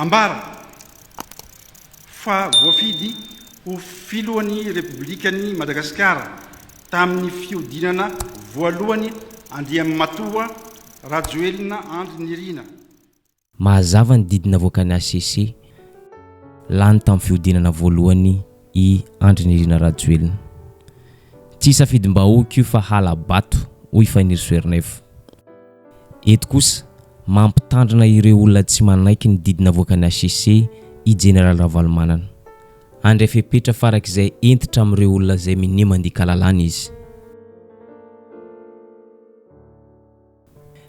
Ambara fa voafidy ho filohan'ny Repoblikan'i Madagasikara tamin'ny fihodinana voalohany Andriamatoa Rajoelina Andry Nirina. Mazava ny didy navoakan'ny hcc, lany tamin'ny fihodinana voalohany i Andry Nirina Rajoelina. Tsy safidim-bahoaka io fa hala-bato, hoy Fanirisoa Ernaivo. Eto kosa, mampitandrina ireo olona tsy manaiky ny didy navoakan'ny hcc i Jeneraly Ravalomanana. Handray fepetra farak'izay hentitra amin'ireo olona izay minia mandika lalàna izy.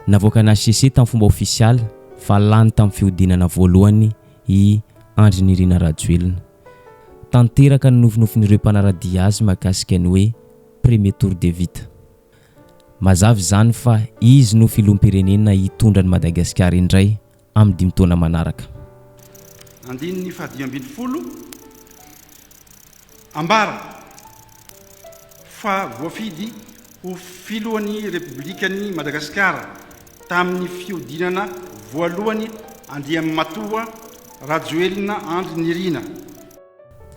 Navoakan'ny hcc tamin'ny fomba ofisialy fa lany tamin'ny fihodinana voalohany i Andry Nirina Rajoelina. Tanteraka ny nofinofin'ireo mpanara-dia azy mahakasika ny hoe premier tour dia vita. Mazava izany fa izy no filoham-pirenena hitondra an'i Madagasikara indray amin'ny dimy taona manaraka. Andininy faha-15, Ambara fa voafidy ho filohan'ny Repoblikan'i Madagasikara tamin'ny fihodinana voalohany Andriamatoa Rajoelina Andry Nirina.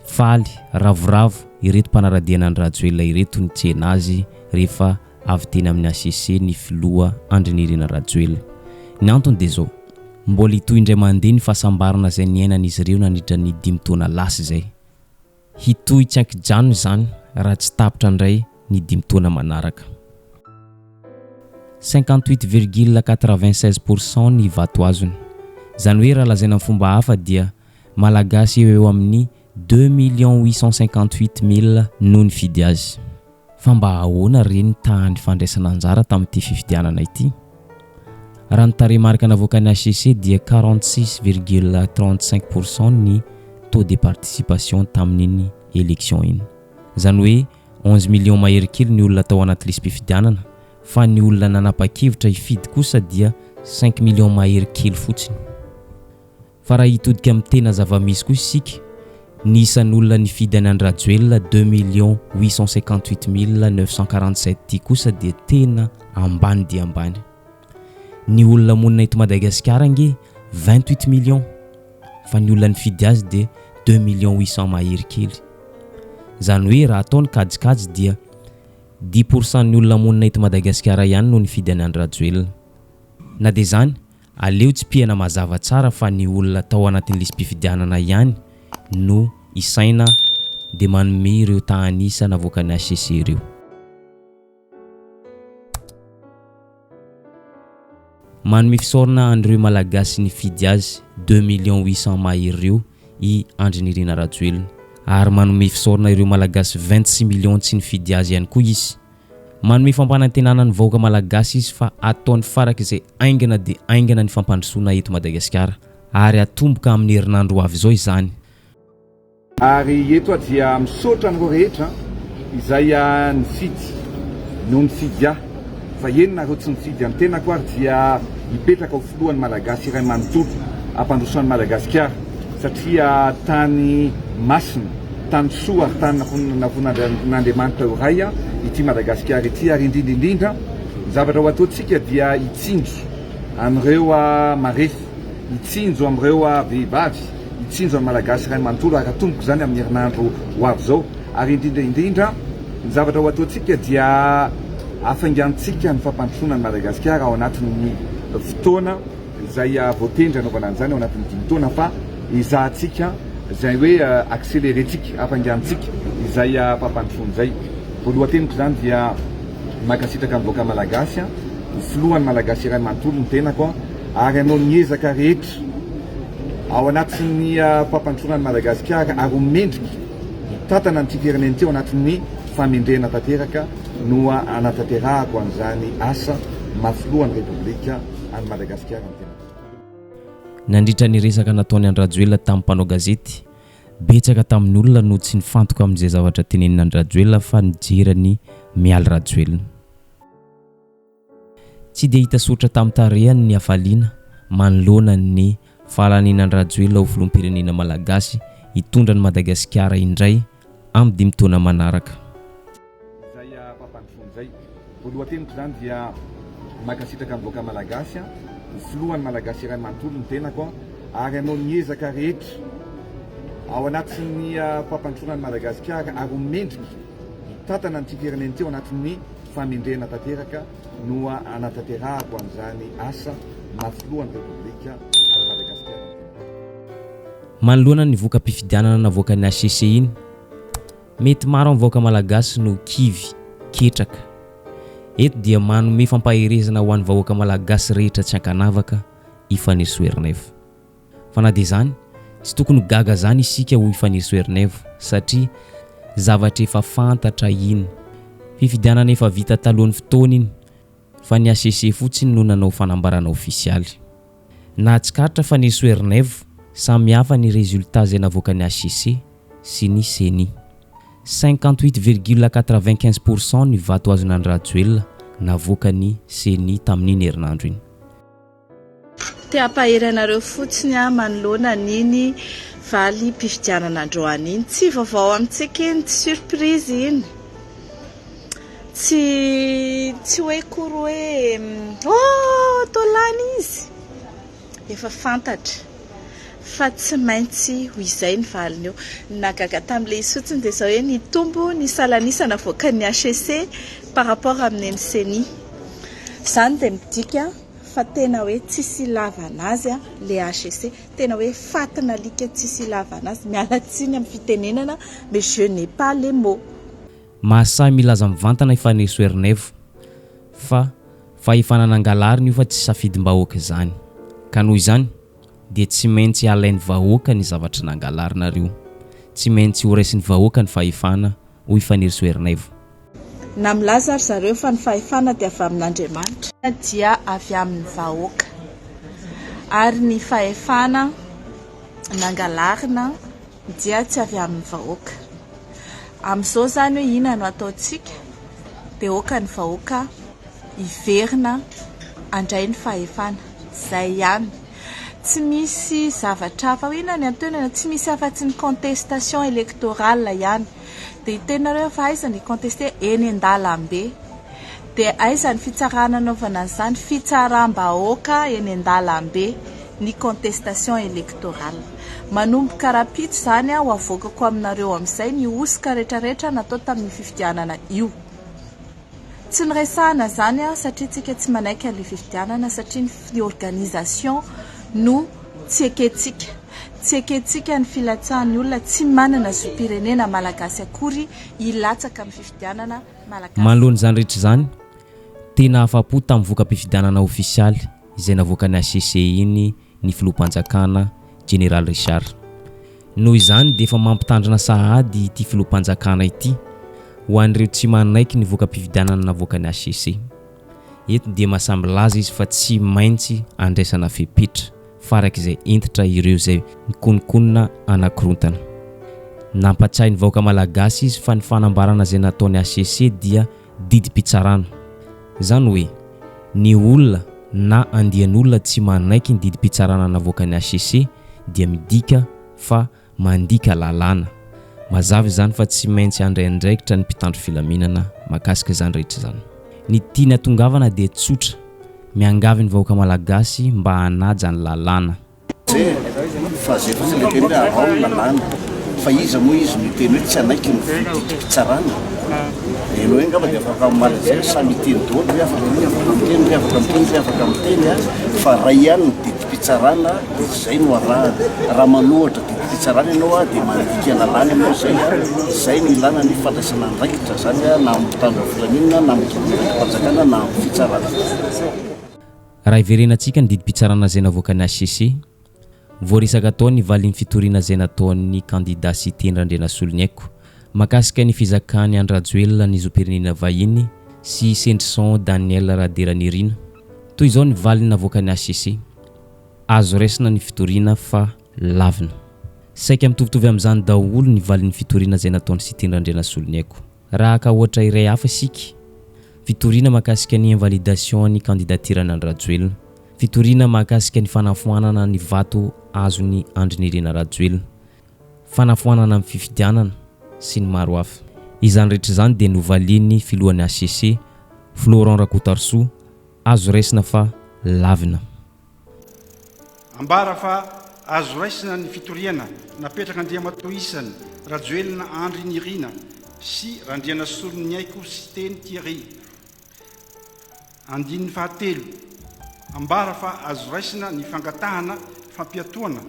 Faly, ravoravo ireto mpanara-dia an'i Andry Rajoelina ireto nitsena azy rehefa avy teny amin'ny hcc ny filoha Andry Nirina Rajoelina. Ny antony dia izao, mbola hitohy indray mandeha ny fahasambarana izay niainan'izy ireo nandritra ny dimy taona lasa izay. Hitohy tsy an-kijanona izany raha tsy tapitra indray ny dimy taona manaraka. 58 virgule 96 pour cent ny vato azony. Izany hoe raha lazaina amin'ny fomba hafa dia Malagasy eo eo amin'ny 2 858 000 no nifidy azy. Fa mba ahoana re ny tahan'ny fandraisana anjara tamin'ity fifidianana ity? Raha ny tarehimarika navoakan'ny hcc dia 46 virgule 35 pour cent ny taux de participation tamin'iny élection iny. Izany hoe 11 millions mahery kely ny olona tao anaty lisi-pifidianana fa ny olona nanapa-kevitra hifidy kosa dia 5 millions mahery kely fotsiny. Fa raha hitodika amin'ny tena zava-misy kosa isika, ny isan'olona nifidy an'i Andry Rajoelina 2 858 947 ity kosa dia tena ambany dia ambany. Ny olona monina eto Madagasikara ange 28 millions fa ny olona nifidy azy dia 2 800 000 mahery kely. Izany hoe raha atao ny kajikajy dia 10 pour cent ny olona monina eto Madagasikara ihany no nifidy an'i Andry Rajoelina. Na dia izany, aleo tsipihana mazava tsara fa ny olona tao anatin'ny lisi-pifidianana ihany no isaina dia manome ireo tahan'isa navoakan'ny hcc ireo. Manome fisaorana an'ireo Malagasy nifidy azy 2 800 000 mahery ireo i Andry Nirina Rajoelina. Ary manome fisaorana ireo Malagasy 26 millions tsy nifidy azy ihany koa izy. Manome fampanantenana ny vahoaka malagasy izy fa ataony farak'izay haingana dia haingana ny fampandrosoana eto Madagasikara ary hatomboka amin'ny herinandro ho avy izao izany. Ary eto aho dia misaotra anareo rehetra izay nifidy no nifidy ahy fa eny nareo tsy nifidy an'ny tenako ary dia hipetraka ho filohan'ny Malagasy iray manontolo hampandroso an'i Madagasikara satria tany masina Tany soa ary tany nafoin'Andriamanitra ho Ray ity Madagasikara ity ary indrindra indrindra ny zavatra ho ataontsika dia hitsinjo an'ireo marefo, hitsinjo amin'ireo vehivavy, hitsinjo an'ny Malagasy iray manontolo ary hatomboko izany amin'ny herinandro ho avy izao ary indrindra indrindra ny zavatra ho ataontsika dia hafaingantsika ny fampandrosoana an'i Madagasikara ao anatin'ny fotoana izay voatendry hanaovana an'izany ao anatin'ny dimy taona fa ezahantsika izay hoe accélérer-tsika, hafainganintsika izay fampandrosoana izay. Voalohan-teniko izany dia mankasitraka ny vahoaka malagasy, ho filohan'ny Malagasy iray manontolo ny tenako ary hanao ny ezaka rehetra ao anatin'ny fampandrosoana an'i Madagasikara ary ho mendrika hitantana an'ity firenena ity ao anatin'ny fahamendrehana tanteraka no hanatanterahako an'izany asa maha filohan'ny Repoblika an'i Madagasikara ny tenako. Nandritra ny resaka nataon'i Andry Rajoelina tamin'ny mpanao gazety, betsaka tamin'ny olona no tsy nifantoka amin'izay zavatra tenenin'i Andry Rajoelina fa nijery an'i Mialy Rajoelina. Tsy dia hita soritra tamin'ny tarehany ny hafaliana manoloana ny fahalaniana Andry Rajoelina ho filoham-pirenena malagasy hitondra an'i Madagasikara indray amin'ny dimy taona manaraka. Izay fampandrosoana izay. Voalohan-teniko izany dia mankasitraka ny vahoaka malagasy, ho filohan'ny Malagasy iray manontolo ny tenako. ary hanao ny ezaka rehetra ao anatin'ny fampandrosoana an'i Madagasikara ary ho mendrika hitantana an'ity firenena ity ao anatin'ny fahamendrehana tanteraka no hanatanterahako an'izany asa maha filohan'ny Repoblika an'i Madagasikara ny tenako. Manoloana ny voka-pifidianana navoakan'ny hcc iny, mety maro amin'ny vahoaka malagasy no kivy, ketraka. Eto dia manome fampaherezana ho an'ny vahoaka malagasy rehetra tsy ankanavaka i Fanirisoa Ernaivo. Fa na dia izany, tsy tokony ho gaga izany isika hoy Fanirisoa Ernaivo satria zavatra efa fantatra iny. Fifidianana efa vita talohan'ny fotoana iny fa ny hcc fotsiny no nanao fanambarana ofisialy. Nahatsikaritra Fanirisoa Ernaivo, samy hafa ny résultat izay navoakan'ny hcc sy ny ceni. 58 virgule 95 pour cent ny vato azon'i Rajoelina navoakan'ny ceni tamin'iny herinandro iny. Te hampahery anareo fotsiny aho manoloana an'iny valim-pifidianana androany iny. Tsy vaovao amintsika iny, tsy surprise iny. Tsy tsy hoe akory hoe oh toa lany izy. Efa fantatra fa tsy maintsy ho izay ny valiny eo. Ny nahagaga tamin'ilay izy fotsiny dia izao hoe nitombo ny salan'isa navoakan'ny HCC par rapport amin'ny an'ny Ceni. Izany dia midika fa tena hoe tsisy ilavana azy le HCC, tena hoe fatin'alika tsisy ilavana azy, miala tsiny amin'ny fitenenana mais je n'ai pas les mots. Mahasahy milaza mivantana i Fanirisoa Ernaivo fa fahefana nangalarina io fa tsy safidim-bahoaka izany. Ka noho izany dia tsy maintsy halain'ny vahoaka ny zavatra nangalarinareo. Tsy maintsy horaisin'ny vahoaka ny fahefana, hoy Fanirisoa Ernaivo. Na milaza ary zareo fa ny fahefana dia avy amin'Andriamanitra. Dia avy amin'ny vahoaka. Ary ny fahefana nangalarina dia tsy avy amin'ny vahoaka. Amin'izao izany hoe inona no ataontsika dia aoka ny vahoaka hiverina handray ny fahefana. Izay ihany. Tsy misy zavatra hafa. Hoe inona ny antonana? Tsy misy afa-tsy ny contestation électorale ihany. Dia hiteny nareo fa aiza ny contester? Eny an-dalambe. Dia aiza ny fitsarana anaovana an'izany? Fitsaram-bahoaka eny an-dalambe ny contestation électorale. Manomboka rahampitso izany ho avoakako aminareo amin'izay ny hosoka rehetrarehetra natao tamin'io fifidianana io. Tsy niresahana izany satria tsika tsy manaiky an'ilay fifidianana satria ny organisation no tsy ekentsika. Tsy ekentsika ny filatsahan'ny olona tsy manana zom-pirenena malagasy akory hilatsaka amin'ny fifidianana malagasy. Manoloana izany rehetra izany, tena afa-po tamin'ny voka-pifidianana ofisialy izay navoakan'ny hcc iny ny filoham-panjakana Jeneraly Richard. Noho izany dia efa mampitandrina sahady ity filoham-panjakana ity ho an'ireo tsy manaiky ny voka-pifidianana navoakan'ny hcc. Eto dia mahasahy milaza izy fa tsy maintsy andraisana fepetra farak'izay hentitra ireo izay mikononkonona hanakorontana. Nampatsiahy ny vahoaka malagasy izy fa ny fanambarana izay nataon'ny hcc dia didim-pitsarana. Izany hoe, ny olona na andian'olona tsy manaiky ny didim-pitsarana navoakan'ny hcc dia midika fa mandika lalàna. Mazava izany fa tsy maintsy handray andraikitra ny mpitandro filaminana mahakasika izany rehetra izany. Ny tiany hatongavana dia tsotra, miangavy ny vahoaka malagasy mba hanaja ny lalàna. Zay fa zay fotsiny le teny hoe araho ny lalàna fa iza moa izy no hiteny hoe tsy hanaiky ny didim-pitsarana? Ianao io angamba dia afaka mamaly an'izay hoe samy hiteny daholo ve afaka ry afaka miteny ry afaka miteny ry afaka miteny a fa ray ihany ny didim-pitsarana dia zay no arahana raha manohatra didim-pitsarana ianao a dia mandika lalàna ianao zay a zay no ilana ny fandraisana andraikitra zany a na amin'ny mpitandro ny filaminana na amin'ny tompon'andraiki-panjakana na amin'ny fitsarana. Raha hiverenantsika ny didim-pitsarana izay navoakan'ny hcc, voaresaka tao ny valin'ny fitoriana izay nataon'ny kandida Siteny Randrianasoloniaiko mahakasika ny fizakan'i Andry Rajoelina ny zom-pirenena vahiny sy Sendrison Daniel Raderanirina. Toy izao ny valiny navoakan'ny hcc, Azo raisina ny fitoriana fa lavina. Saika mitovitovy amin'izany daholo ny valin'ny fitoriana izay nataon'i Siteny Randrianasoloniaiko. Raha haka ohatra iray hafa isika, fitoriana mahakasika ny invalidation ny candidature-n'i Andry Rajoelina, fitoriana mahakasika ny fanafoanana ny vato azon'i Andry Nirina Rajoelina, fanafoanana ny fifidianana, sy ny maro hafa. Izany rehetra izany dia novalian'ny filohan'ny hcc, Florent Rakotoarisoa, azo raisina fa lavina. Ambara fa. azo raisina ny fitoriana napetrak'Andriamatoa isany Rajoelina Andry Nirina sy Randrianasoloniaiko Siteny Thierry. Andininy fahatelo, Ambara fa azo raisina ny fangatahana fampiatoana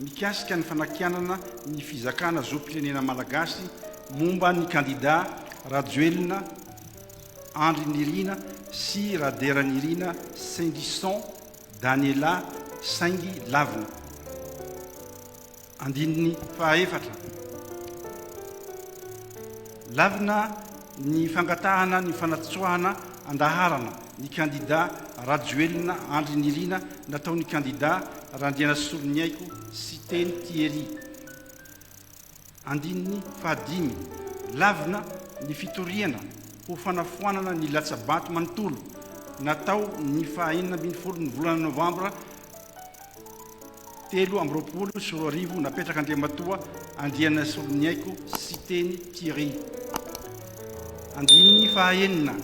mikasika ny fanakianana ny fizakana zom-pirenena malagasy momba ny kandida Rajoelina Andry Nirina sy Raderanirina Sendison Daniela saingy lavina. Andininy fahaefatra. Lavina ny fangatahana ny fanatsoahana an-daharana ny kandida Rajoelina Andry Nirina nataon'ny kandida Randrianasoloniaiko Siteny Thierry. Andininy fahadimy. Lavina ny fitoriana ho fanafoanana ny latsa-bato manontolo natao ny faha 16 ny volana novambra 2023 napetrak'Andriamatoa Andrianasoloniaiko Siteny Thierry. Andininy fahaenina.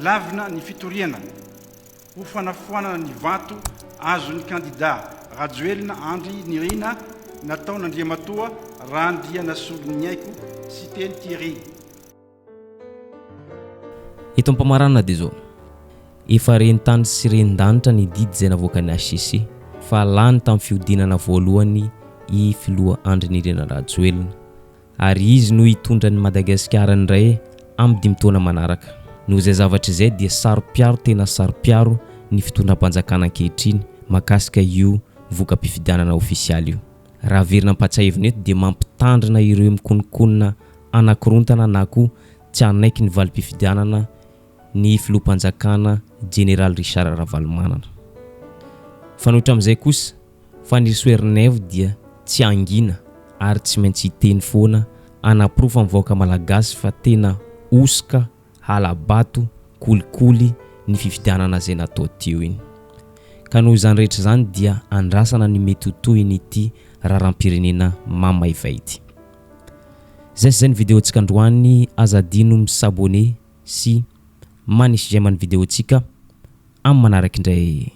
Lavina ny fitoriana ho fanafoanana ny vato azon'ny kandida Rajoelina Andry Nirina nataon'Andriamatoa Randrianasoloniaiko Siteny Thierry. Eto am-pamaranana dia izao, efa ren-tany sy ren-danitra ny didy izay navoakan'ny hcc fa lany tamin'ny fihodinana voalohany i Filoha Andry Nirina Rajoelina ary izy no hitondra an'i Madagasikara indray amin'ny dimy taona manaraka. Noho izay zavatra izay dia saro-piaro tena saro-piaro ny fitondram-panjakana ankehitriny mahakasika io voka-pifidianana ofisialy io. Raha averina ampahatsiahivina eto dia mampitandrina ireo mikononkonona hanakorontana na koa tsy hanaiky ny valim-pifidianana ny filoham-panjakana Jeneraly Richard Ravalomanana. Mifanohitra amin'izay kosa, Fanirisoa Ernaivo dia tsy hangina ary tsy maintsy hiteny foana hanaporofo amin'ny vahoaka malagasy fa tena hosoka hala-bato, kolikoly ny fifidianana izay natao teo iny. Ka noho izany rehetra izany dia andrasana ny mety ho tohin'ity raharaham-pirenena mamaivay ity. Zay sy zay ny vidéo-tsika androany, aza adino mi s'abonner sy manisy j'aime ny vidéo-tsika amin'ny manaraka indray.